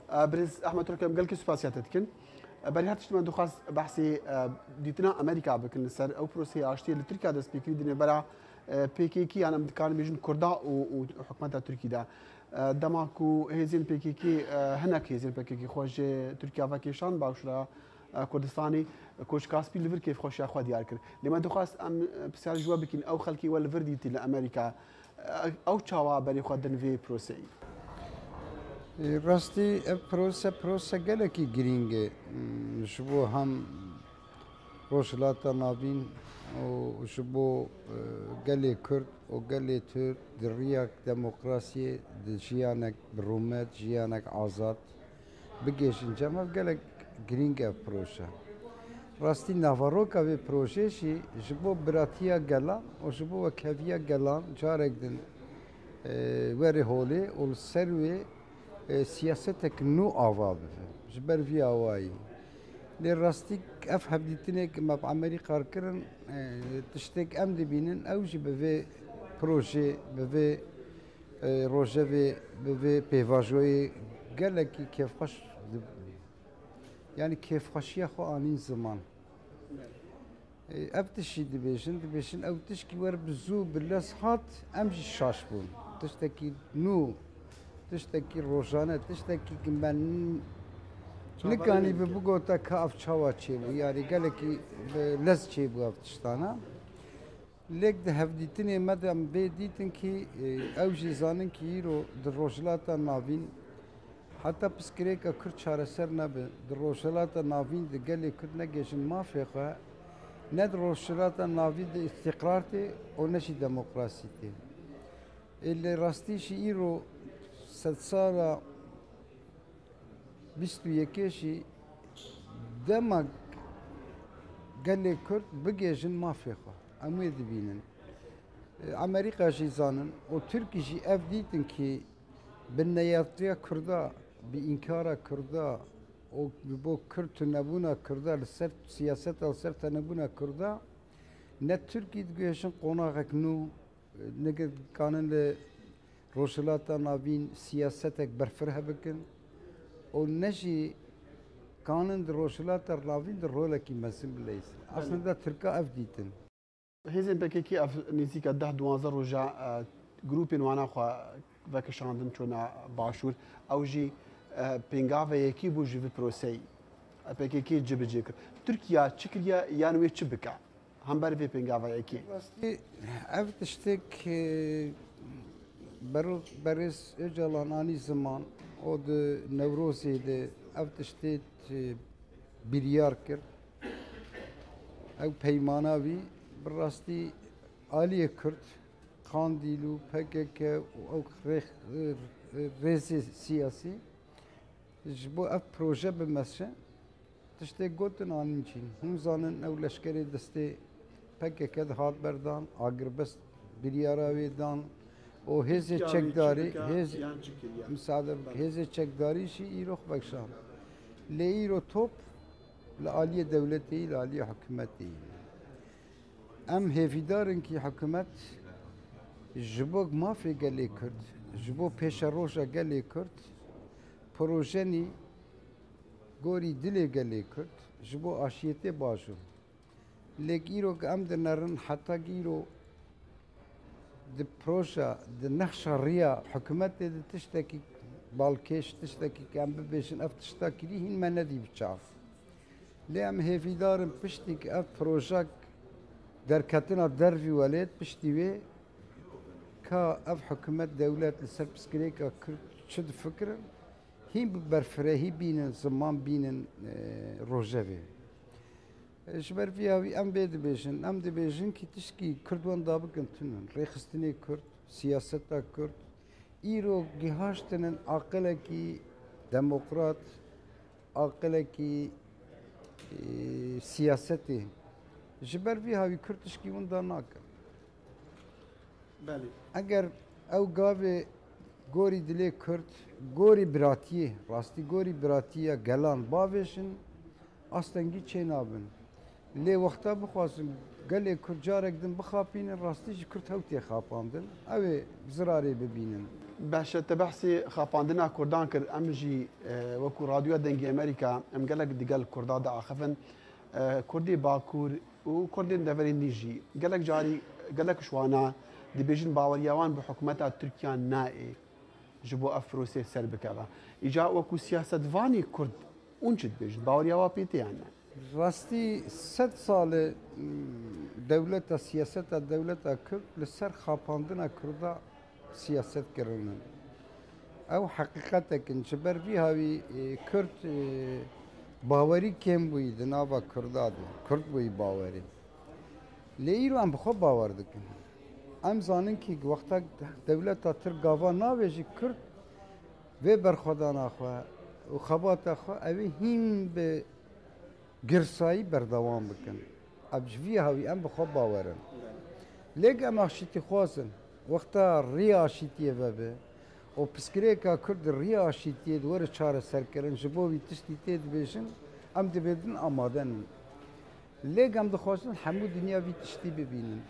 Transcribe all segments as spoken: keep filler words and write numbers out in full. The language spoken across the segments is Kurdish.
Birêz Ehmed Turk, em gelkî spasiya te dikin. Berî her tiştî me dixwest behsê, e, dîtina Amerîka bikin li ser ew proseyê aştiyê li Tirkiye dest pê kirî di nêvbera, e, P K K yan em dikarin bêjin Kurda û, û hikûmeta Tirkî de. E, dema ku hêzên P K K, e, hinek hêzên P K K xwe ji Tirkiye vekêşan başûra, e, Kurdistanê, Koçka Spî li vir kêfxweşiya xwe diyar kir. Lê me dixwest em, e, pisyar ji we bikin, ew xelkê we li vir dîtî li Amerîka, e, ew çawa berê xwe din vê proseyê? Rastî ev prose, prose gelekî girîng e. Hmm, ji bo hem Rojhilata Navîn û ji bo, e, gelê Kurd û gelê Tirk di riya demokrasiyê, di jiyanek bi rûmet, jiyanek azad bigihêjin cem, ev gelek girîng e ev proje. Rastî naveroka vê projeyê jî ji bo biratiya gelan û ji bo wekheviya gelan carek din, e, were holê û li ser wê, e, siyasetek nû ava bibe. Ji ber vî awayî. Lê rastî ev hevdîtinê ku me bi Amerîka re kirin, e, tiştek em dibînin, ew jî bi vê projê, bi vê, e, rojevê, bi vê pêvajoyê gelekî kêfxweş di-, yanî kêfxweşiya xwe anîn ziman. E, ev tişt jî dibêjin, dibêjin ew tişkî wer bi zû, bi lez hat, em jî şaş bûn. Tiştekî nû, tiştekî rojane, tiştekî ku me n-, Çaverê nikanî bi nekir. Bigota ka ev çawa çêbû, yanî gelekî bi lez çêbû ev tiştana. Lêk di hevdîtinê me de em vê dîtin kî, e, ew jî zanin kî îro di Rojhilata Navîn heta piskirêka Kurd çareser nebe, di Rojhilata Navîn di gelê Kurd negihêjin mafê xwe, ne di Rojhilata Navîn de îstîqrar tê û ne jî demokrasî tê. Ê lê rastî jî îro sedsala bîst û yekê jî dema gelê Kurd bigihêjin mafê xwe, em wê dibînin. E, Amerîka jî zanin û Tirkî jî ev dîtin kî bi neyatiya Kurda, bi înkara Kurda û bi bo Kurd tunebûna Kurda li ser siyaseta, li ser tenebûna Kurda ne Tirkî diguhêjin qonaxek nû, ne kanin li Rojhilata Navîn siyasetek berfireh bikin û ne jî kanin di Rojhilata Navîn de rolekî mezin bileyzin. Belê. Aslında Tirka ev dîtin. Hêzên P K K ev nêzîka deh duwazdeh roja, e, grûpên wana xwe vekişandin çûna başûr. Ew jî, e, pêngaveyekî bû ji vî proseyî. E, P K K cibicê kir. Tirkiye çi kiriye yan wê çi bike hember vê pêngaveyekê? Rastî ev tiştek, e, bero-, berêz Ocalan anî ziman û di Newrozê de ev tiştê, e, biryar kir. Ew peymana wî bi rastî aliyê Kurd, Qandîl û P K K û ew rêx-, rêzê siyasî ji bo ev proje bimeşe, tiştê gotin anîn çîn. Hûn zanin ew leşkerê destê P K K dihat berdan, agirbest biryara wê dan û hêzê Tirkiye wê çi çekdarî, bike, hêz-, yan çi kiriye? Misade bike, Belê. Hêzê çekdarî jî îro xwe vekişand. Lê îro top li aliyê dewletê yî, li aliyê hikûmetê yî. Em hêvîdar in kî hikûmet ji bo mafê gelê Kurd, ji bo pêşeroja gelê Kurd, projenî gorî dilê gelê Kurd, ji bo aşiyetê baş o. Lêk îro ku em dinerin, heta ku îro di proja, di nexşa riya hikûmetê de tiştekî balkêş, tiştekî ku em bibêjin ev tişta kirî hîn me nedî bi çav. Lê em hêvîdar in piştî ku ev projek derketina dervî welêt, piştî wê ka ev hikûmet, dewlet li ser pirsgirêka Kurd çi difikirin, hîn bi berfirehî bînin, ziman bînin, e, rojevê. E, ji ber vî yawî em vê dibêjin, em dibêjin kî tişkî Kurd wenda bikin tune in. Rêxistinê Kurd, siyaseta Kurd, îro gihaştinin aqilekî demokrat, aqilekî, e, siyasetê. Ji ber vî hawî Kurd tişkî winda nakin. Belê. Eger ew gavê gorî dilê Kurd, gorî biratiyê, rastî gorî biratiya gelan bavêjin, astengî çênabin. Lê wexta bixwazin gelê Kurd carek din bixapînin, rastî jî Kurd hew tê xapandin. Ew ê zirarê bibînin. Beşe, te behsê xapandina Kurdan kir. Em jî, e, wekû Radyoya Dengê Amerîka, em gelek digel Kurda diaxivin. E, Kurdê Bakur û Kurdên deverên din jî gelek carî, gelek ji wana dibêjin baweriya wan bi hikûmeta Tirkiya nayê ji bo ev prosê ser bikeve. Îca wekû siyasetvanê Kurd, hûn çi dibêjin? Baweriya wa pê tê yan ne? Rastî sed sal e, m, dewleta, siyaseta dewleta Kurd li ser xapandina Kurda siyaset kirine. Ew heqîqetek in. Ji ber vî hawî, e, Kurd, e, bawerî kêm bûyî di nava Kurda de. Kurd bûyî bawerî. Lê îro em bi xwe bawer dikin. Em zanin kî wexta dewleta Tirk gava navêjî, Kurd vê berxwedana xwe û xebata xwe ew ê hîn bi girsayî berdewam bikin. Ev ji vî hawî em bi xwe bawer in. Lê em aşîtîxwaz in. Wexta rêya aşîtiyê vebe û pirsgirêka Kurd di rêya aşîtiyê de were çareserkirin, ji bo vî tiştî tê dibêjin, em dibêjin amade nin. Lê em dixwazin hemû dinya vî tiştî bibînin.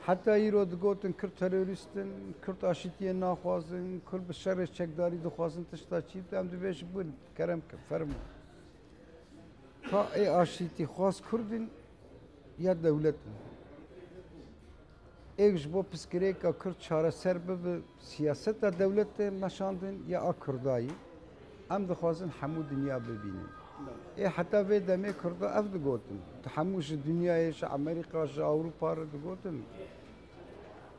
Heta îro digotin Kurd terorîst in, Kurd aşîtiyê naxwazin, Kurd bi şerê çekdarî dixwazin, tişta çi, em dibêjin bûn, kerem kin, fermo. Ka ê aşîtîxwaz Kurd in ya dewlet in? Êk ji bo pirsgirêka Kurd çareser bibe, siyaseta dewletê meşandin ya a Kurdayî? Em dixwazin hemû dinya bibînin. Ê heta vê demê Kurda ev digotin. Tu hemû ji dinyayê, ji Amerîka, ji Ewropa re digotin.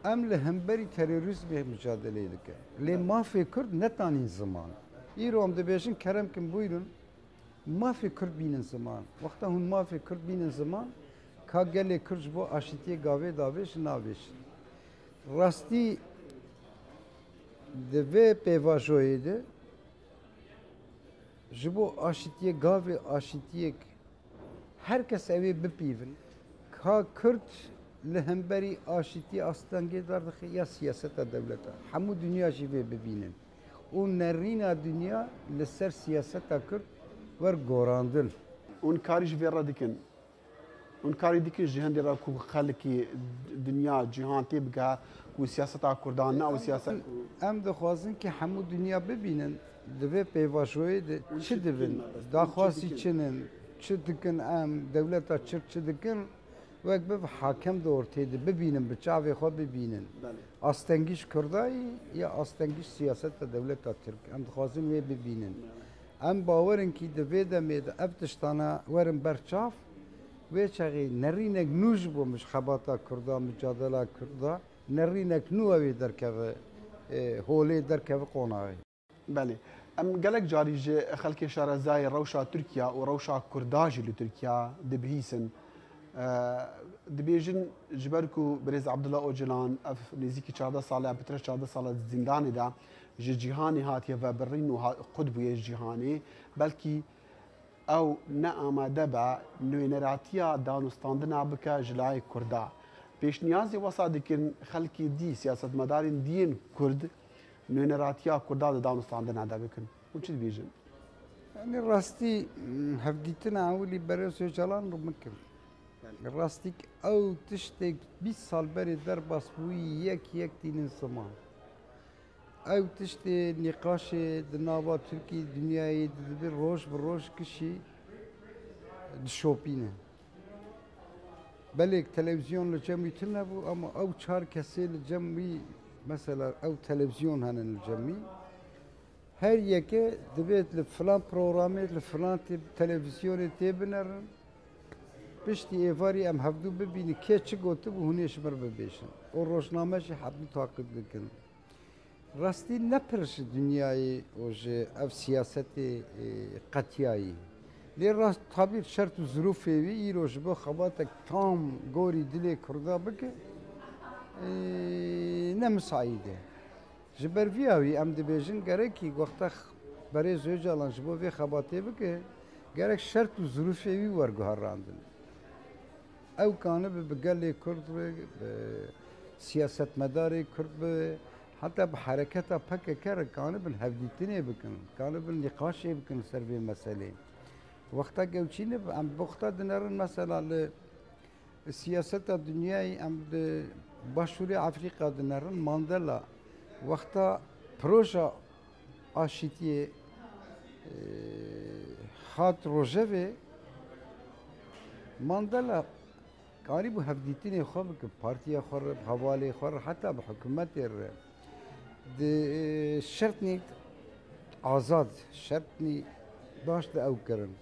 Em li hemberî terorîzmê micadeleyê dikin. Lê mafê Kurd netanîn ziman. Îro em dibêjin kerem kin bûyrin. Mafê Kurd bînin ziman. Wexta hûn mafê Kurd bînin ziman, ka gelê Kurd ji bo aşîtiyê gavê davêjin navêjin. Rastî di vê pêvajoyê de ji bo aşîtiyê gavê aşîtiyek her kes ew ê bipîvin. Ka Kurd li hemberî aşîtiyê astengê derdixe ya siyaseta dewleta. Hemû dinya jî vê bibînin. Û nerîna dinya li ser siyaseta Kurd wer gorandin. Hûn karî ji vê re dikin. Hûn karî dikin ji hindê re ku xelkî dinya, cîhan tê bige ku siyaseta Kurdan ne ew siyaset ku Em dixwazin ki hemû dinya bibînin di vê pêvajoyê de çi dibin, daxwazî çi nin, çi dikin em, dewleta Tirk çi dikin, wek bibe hakem di ortê de bibînin, bi çavê xwe bibînin. Belê. Astengî ji Kurdayî ya astengî ji siyaseta dewleta Tirk. Em dixwazin wê bibînin. Belê. Em bawer in kî di vê demê de ev tiştana werin ber çav, wê çaxê nerînek nû ji bo min ji xebata Kurda, micadela Kurda, nerînek nû ew ê derkeve, e, holê, derkeve qonaxê. Belê. Em gelek carî ji xelkê şarezayê rewşa Tirkiya û rewşa Kurda jî li Tirkiya dibihîsin. E, dibêjin, ji ber ku birêz Abdullah Ocalan ev nêzîkî çardeh sal e, pitre çardeh sal e di zîndanê de, ji cîhanê hatiye vebirîn û ha-, qut bûye ji cîhanê. Belkî ew ne amade be nûneratiya danûstandina bike ji layê Kurda. Pêşniyazê wesa dikin xelkê dî, siyasetmedarên dî yên Kurd nûneratiya Kurda di danûstandina de bikin. Hûn çi dibêjin? Yanî rastî, hevdîtina ewilî berêz Ocalan û min kir. Rastî ew tiştê bîst sal berê derbas bûyî yek yek tînin ziman. Ew tiştê nîqaşê di nava Tirkî, dinyayê di dibi roj bi roj kişî dişopîne. Belê televîzyon li cem wî tune bû, ama ew çar kesê li cem wî, mesela ew televîzyon hene li cem wî. Her yeke divê li filan programê, li filan tê-, televîzyonê tê binerin. Piştî êvarî em hevdû bibînin kê çi gotibû, hûn ê ji mir bibêjin. Û rojname jî hevdû taqîb dikin. Rastî ne pir ji dinyayê û ji ev siyasetê, e, qetiyayî. Lê rast tabî şert û zirûfê wî îro ji bo xebatek tam gorî dilê Kurda bike, e, ne misaîd e. Ji ber vî hawî em dibêjin gerekî wexta x-, berêz Ocalan ji bo vê xebatê bike, gerek şert û zirûfê wî werguherandin. Ew kanibe bi gelê Kurd re, bi siyasetmedarê Kurd be, heta bi hereketa P K K re kanibin hevdîtinê bikin, kanibin nîqaşê bikin ser vê meselê. Wexta gewçî ne, em boxta dinerin mesela li siyaseta dinyayê, em di Başûrê Efrîka dinerin, Mandela wexta Proja aşîtiyê, e, hat rojevê, Mandela karîbû hevdîtinê xwe bike, partiya xwe re, hevalê xwe re, heta bi hikûmetê re. Di, e, şertnî azad, şertnî baş de ew kirin.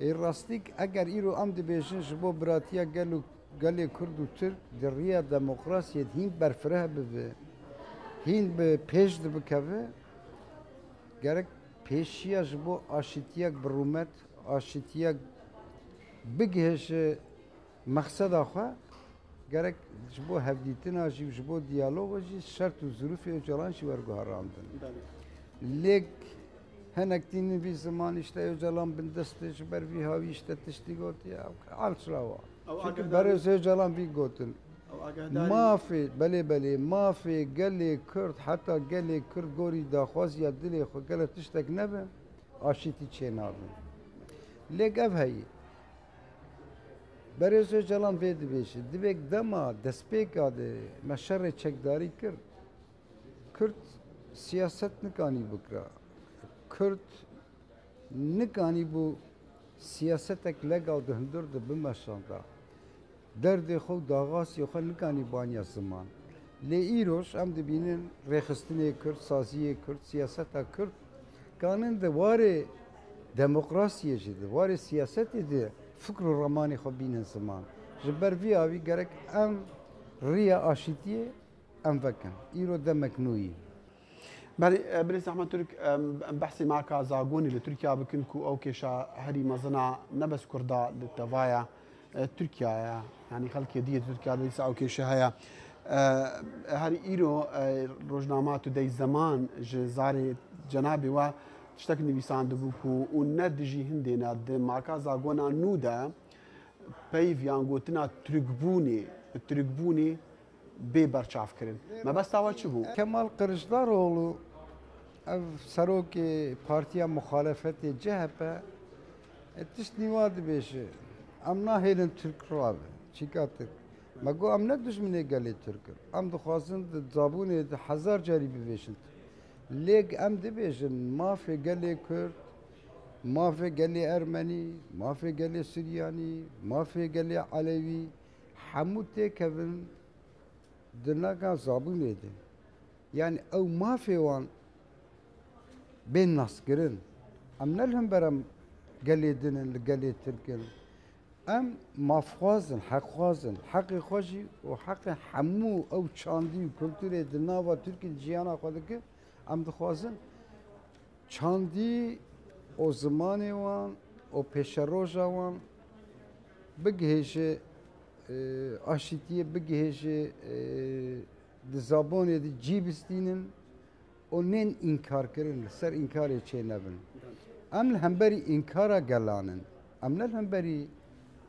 Ê rastîk, eger îro em dibêjin ji bo biratiya gel û, gelê Kurd û Tirk di riya demokrasiyê de hîn berfireh bibe, hîn bi pêş de bikeve, gerek pêşiya ji bo aşîtiyek bi rûmet, aşîtiyek bigihêje mexseda xwe, gerek ji bo hevdîtina jî û ji bo diyaloga jî şert û zirûfê Ocalan jî werguherandin. Belê. Lêk hinek tînin vî ziman, işte Ocalan bindest e, ji ber vî hawî işte tiştî gotiye, ev alçlawa. Ew Çünkü agahdarî Berêz Ocalan vî gotin. Ew agahdarî Mafê, belê, belê, mafê gelê Kurd, heta gelê Kurd gorî daxwaziya dilê xwe gelo tiştek nebe, aşîtî çênabe. Lêk ev heyî. Berêz Ocalan vê dibêje, divêk dema destpêka de me şerê çekdarî kir, Kurd siyaset nikanî bikira. Kurd nikanîbû siyasetek legal di hundir de bimeşanda. Derdê xwe û daxwazê xwe nikanî baniya ziman. Lê îroj em dibînin rêxistinê Kurd, saziyê Kurd, siyaseta Kurd kanin di warê demokrasiyê jî, di warê siyasetê de fikr û ramanê xwe bînin ziman. Ji ber vî awî gerek em riya aşîtiyê em vekin. Îro demek nû yî. Belê, e, birêz Ehmed Turk, em, em behsê maka Zagonê li Tirkiya bikin ku ew kêşa herî mezin a ne bes Kurda li tevaya, e, Tirkiya ye. Yanî xelkê dî yê Tirkiya de dîsa ew kêşe heye. E, her îro, e, rojnama Today Zaman ji zarê cenabê we tiştek nivîsandibû ku û ne dijî hindê ne di maka Zagona nû de peyv yan gotina Tirkbûnê, Tirkbûnê bê berçavkirin. Mebesta we çi bû? Kemal Kılıçdaroğlu, ev serokê partiya muxalefetê C H P, e, tiştî wa dibêje, em nahêlin Tirk rabe, çîka Tirk. Me got, em ne dijminê gelê Tirk in. Em dixwazin di zabûnê de hezar carî bivêjin. Lêk em dibêjin, mafê gelê Kurd, mafê gelê Ermenî, mafê gelê Suryanî, mafê gelê Elewî, hemû têkevin di nava zabûnê de. Yanî ew mafê wan bên naskirin. Em ne li hember em gelê din in, li gelê Tirk in. Em mafxwaz in, heqxwaz in. Heqê xwe jî û heqê hemû ew çandî û kulturê di nava Tirkî de jiyana xwe dike, em dixwazin çandî û zimanê wan û pêşeroja wan bigihêje, e, aşîtiyê, bigihêje, e, di zabonê de cî bistînin û nên înkarkirin, li ser înkarê çênebin. Em li hemberî înkara gelan in. Em ne li hemberî,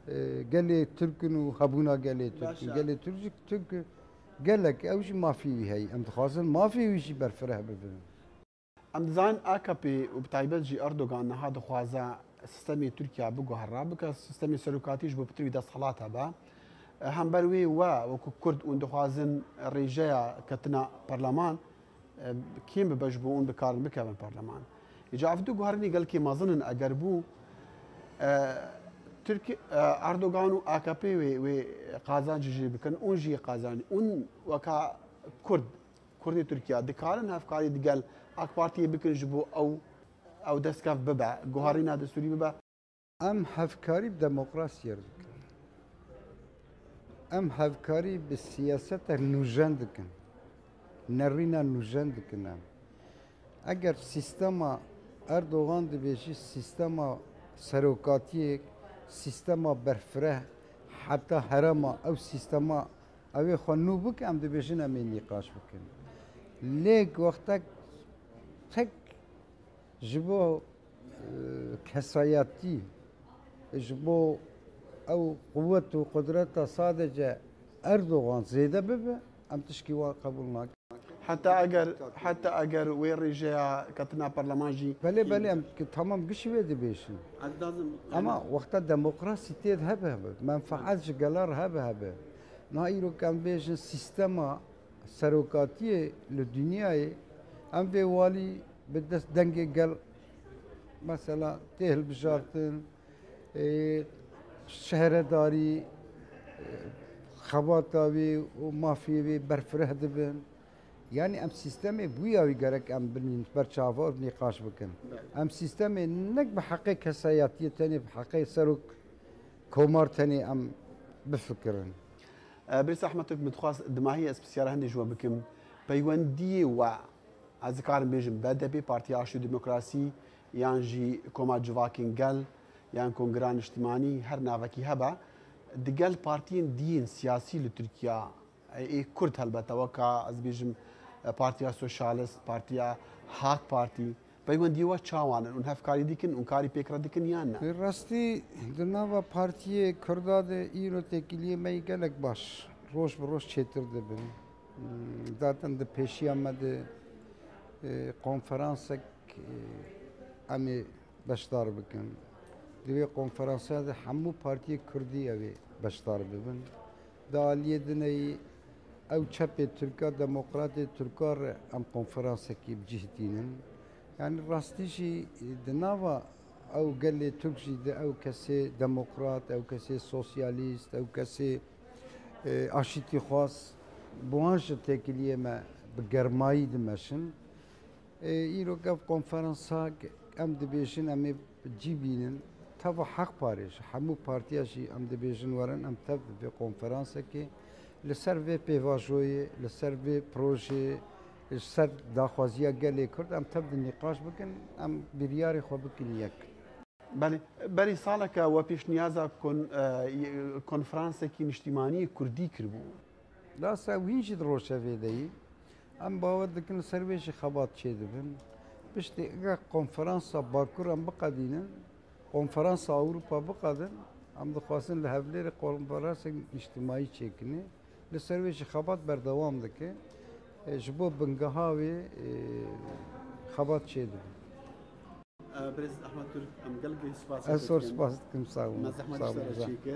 e, gelê Tirk in û hebûna gelê Tirk in. Gelê Tirk jî Tirk gelek, ew jî mafê wî heye. Em dixwazin mafê wî jî berfireh bibin. Em dizanin A K P û bi taybet jî Erdogan niha dixwaze sîstemê Tirkiya biguhere, bike sîstemê serokatî ji bo pitir wî desthilat hebe. Hember wê we wekû Kurd hûn dixwazin rêjeya ketina parleman, e, kêm bibe ji bo hûn bikarin bikevin parleman. Îca ev du guherînê gelkî mezin in eger bû, e, Tirk-, e, Erdogan û A K P wê, wê qazancê jê bikin, hûn jî qazancê. Hûn weka Kurd Kurdê Tirkiya dikarin hevkarî digel AK Partiyê bikin ji bo ew, ew destkev bibe, guherîna destûrî bibe? Em hevkarî bi demokrasiyê re dikin. Em hevkarî bi siyaseta nûjen dikin. Nerîna nûjen dikin em. Eger sîstema Erdogan dibêjî sîstema serokatiyê, sîstema berfireh, heta herema ew sîstema ew ê xwe nû bike, em dibêjin em ê nîqaş bikin. Lê wextek tek ji bo, e, kesayetî, ji bo ew quwet û qudreta sadece Erdogan zêde bibe, em tişkî wan qebûl nakin. Heta eger, heta eger wê rêjeya ketina parleman jî Belê, belê, em ki tamam gişî wê dibêjin. Ez dixwazim, Ama yani wexta demokrasî tê de hebe hebe, menfaet ji gela re hebe hebe. Niha îro em bêjin sîstema serokatiyê li dinyayê, Em vê walî bi dest dengê gel, mesela, tê hilbijartin, ê, şehredarî, ê, xebata wî û mafiyê wî berfireh dibin. Yanî em sîstemê bûya wî gerek em binîn ber çava û nîqaş bikin. Belê. Em sîstemê nek bi heqê kesayetiyê tenê, bi heqê serok komar tenê em bifikirin. E, Birêz Ehmed Turk, min dixwast dimahî ez pisyara hindê ji we bikim. Peywendiyê we, ez dikarim bêjim, B D P, Partiya Aştî û Demokrasî, yan jî Koma Civakên Gel, yan Kongira Niştimanî, her navekî hebe, digel partiyên diyên siyasî li Tirkiya, ê Kurd helbete, weka ez bêjim, e, Partiya Sosyalist, Partiya Hak Parti, peywendiyê we çawan in? Hûn hevkarî dikin, hûn karî pêkre dikin yan ne? Rastî, di nava partiyê Kurda de îro têkiliyê me yî gelek baş, roj bi roj çêtir dibin. Hmm, zaten di pêşiya me de, e, konferansek, e, em ê beşdar bikin. Di vê konferansa de hemû partiyê Kurdî ew ê beşdar bibin. Di aliyê din ey ew çepê Tirka, demokratê Tirka re em konferansekî bi cih tînin. Yanî rastî jî di nava ew gelê Tirk jî de ew kesê demokrat, ew kesê sosyalîst, ew kesê, e, aşîtîxwaz, bi wan ji têkiliyê me bi germayî dimeşin. Ê, îro ev konferansa em dibêjin, em ê cî bînin. Teva Haq Parê ji hemû partiya jî em dibêjin werin, em tev di vê konferansekê li ser vê pêvajoyê, li ser vê projeyê, li ser daxwaziya gelê Kurd em tev di nîqaş bikin, em biryarê xwe bikin yek. Belê, berî saleke we pêşniyaza kon-, e, konferansekî niştimanî kurdî kiribû. Rasta wî jî di rojevê de yî. Em bawer dikin li ser wê jî xebat çêdibin. Piştî eger konferansa Bakur em biqedînin, konferansa Ewropa biqedin, em dixwazin li Hevlêrê konferansek niştimayî çêkinê. Li ser wê jî xebat berdewam dike. E, ji bo bingeha wê, e, xebat çêdibin. E, Birêz Ehmed Turk, em gelek spas. Ez zor spas dikim, sağ olun. Me zehmet ji te re çêkir.